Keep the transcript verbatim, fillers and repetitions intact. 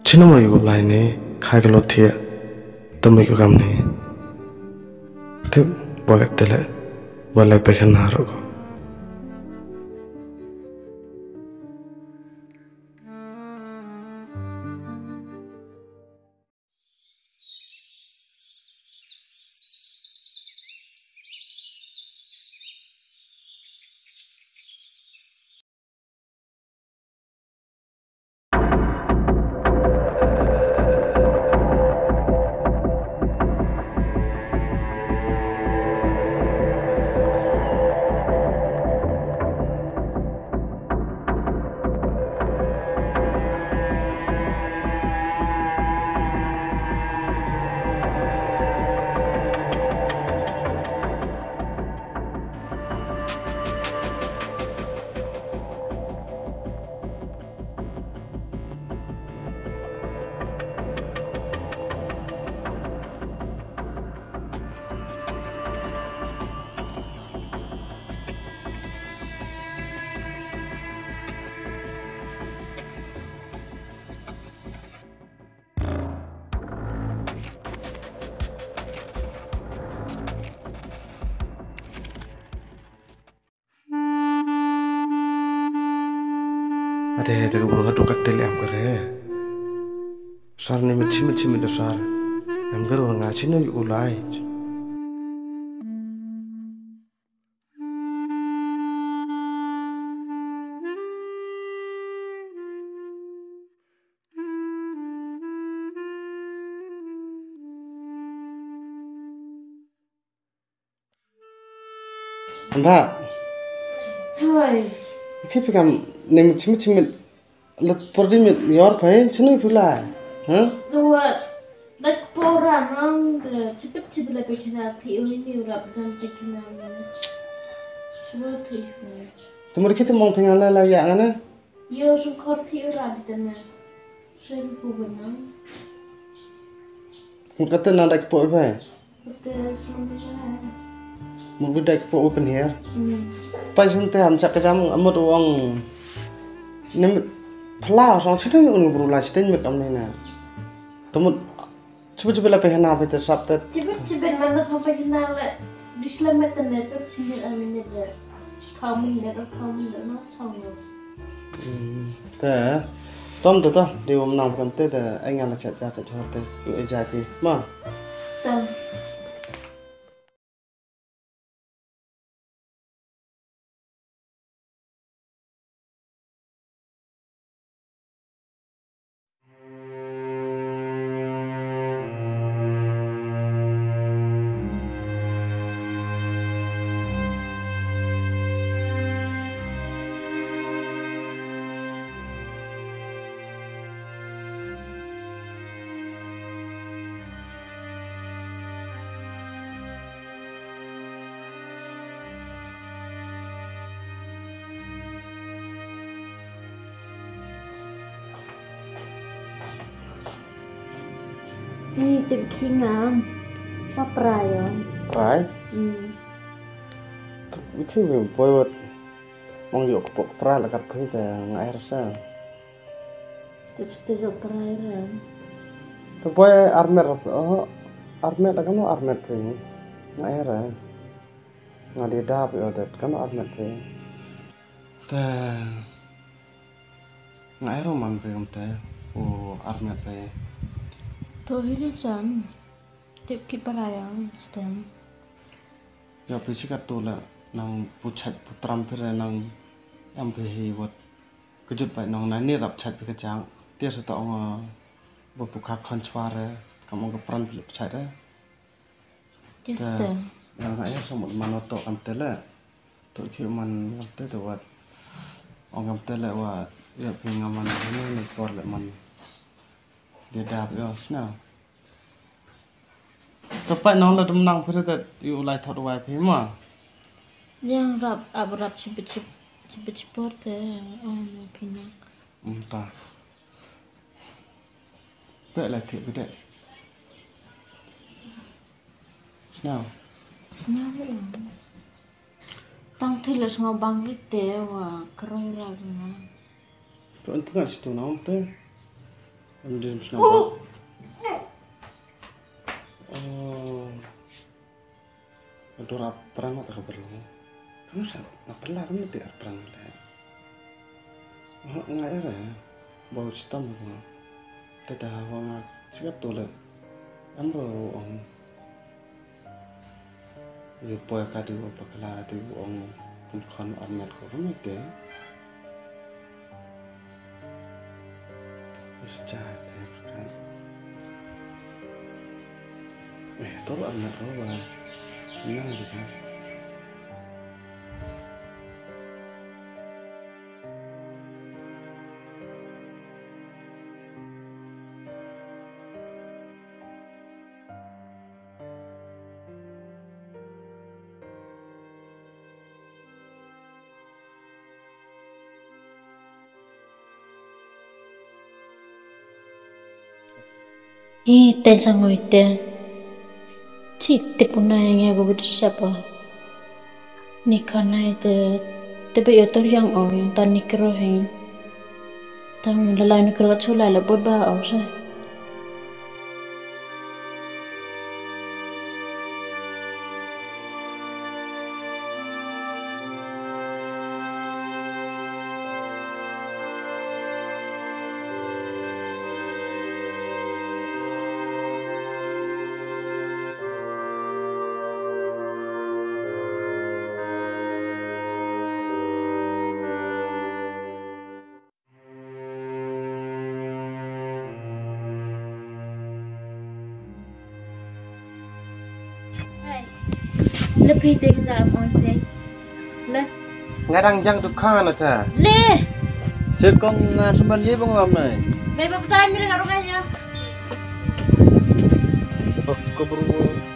Chino mo yu lai ne khai ka lot thia. Tamo yu kam ne. Tip wa ka tele. Wa lai pekhan na ro ko. Ade, te ka bru ka duk ka tel em ka re. Sar ni mit chimit chimit da sar. Em ka ru nga chino yu ulai. Ba. Hai. Ki pikam ne mit chimit chimit. Le por di mit yor phai chini pula. Ha? Dua. Dak pora nang de chipit chipit le pekina thi oi ni rap jan pekina. Chua thi. Tumur ki tumong pengala la ya ngana. Yo sungkor thi ura di tena. Sen ku benang. Kata na dak po bai. Kata sungkor. Mu bi dak po open here. Hmm. Pai sente ham chak jam amut wong. Nem pala song chene uni bru la chiteng mit amne na. Tumut Chibi chibi la pehna bete sap te. Chibi chibi mana sampai kena le. Disla mete neto chibi amine de. Kamu neto kamu neto no kamu. Hmm, te. Tom te to, di wam nang kam te te, enga la chat chat chat te. Yu e japi. Ma. Tom. Ni tip khi ngam. Ma prai ong. Prai? Hmm. Khi ngam poi wat. Mong yok pok prai la kat phi ta ngai rasa. Tip ste jo prai ram. To boy armet rap, oh, armet da kano armet phi. Nga era. Nga di dap yo det kano armet phi. Te nga era man phi kam te. O armet phi. To hili cham. Tip ki parayang stem. Ya phi chikat to la nang puchat putram phi re nang am phi hi wat. Kejut bai nong na ni rap chat pi kachang. Tia sa tong ba pu ka khon chwa re kam ong ka pran pi lip chat re. Just. Te na na ya sa mut man to kam te le. To ki man kam te to wat. Ong kam te le wa ya pi nga man ni ni por le man. Dia dap yo sna. Ka pat nong la dum nang phi te yu lai thot wai phi ma. Yang rap ap rap chibit chib chibit chibor te ong no phi nyak. Um ta. Te la thik phi te. Snow. Snow. Tang thil la sngaw bang ri te wa kroi ra nga. To an pngat situ na ong te. Em dum sna ba. Oh. Ka dur arphew phra ma ta ka byrlo. Kam sa na pala kam ti arphew phra le. Oh, nga era. Bau stam ba. Te ta wa nga sikat tu le. Am ro ong. Yu poi ka du bakla du ong pun khon armet ko kami te. Is cha te kan. Eh, to armet ko ba. Ina ni cha. I te sa ngoi te. Chi te puna yang ya go bidi sapa. Ni kanai te te be yotor yang o yang tan ni kro hei. Tang lalai ni kro chulai la bot ba o sa. Hai. Le phi te ka jam on phi. Le. Nga dang jang dukhan ata. Le. Che kong nga sumban ye bang am nai. Bai ba ptai mi le ka rukai ya. Oh, ko bru.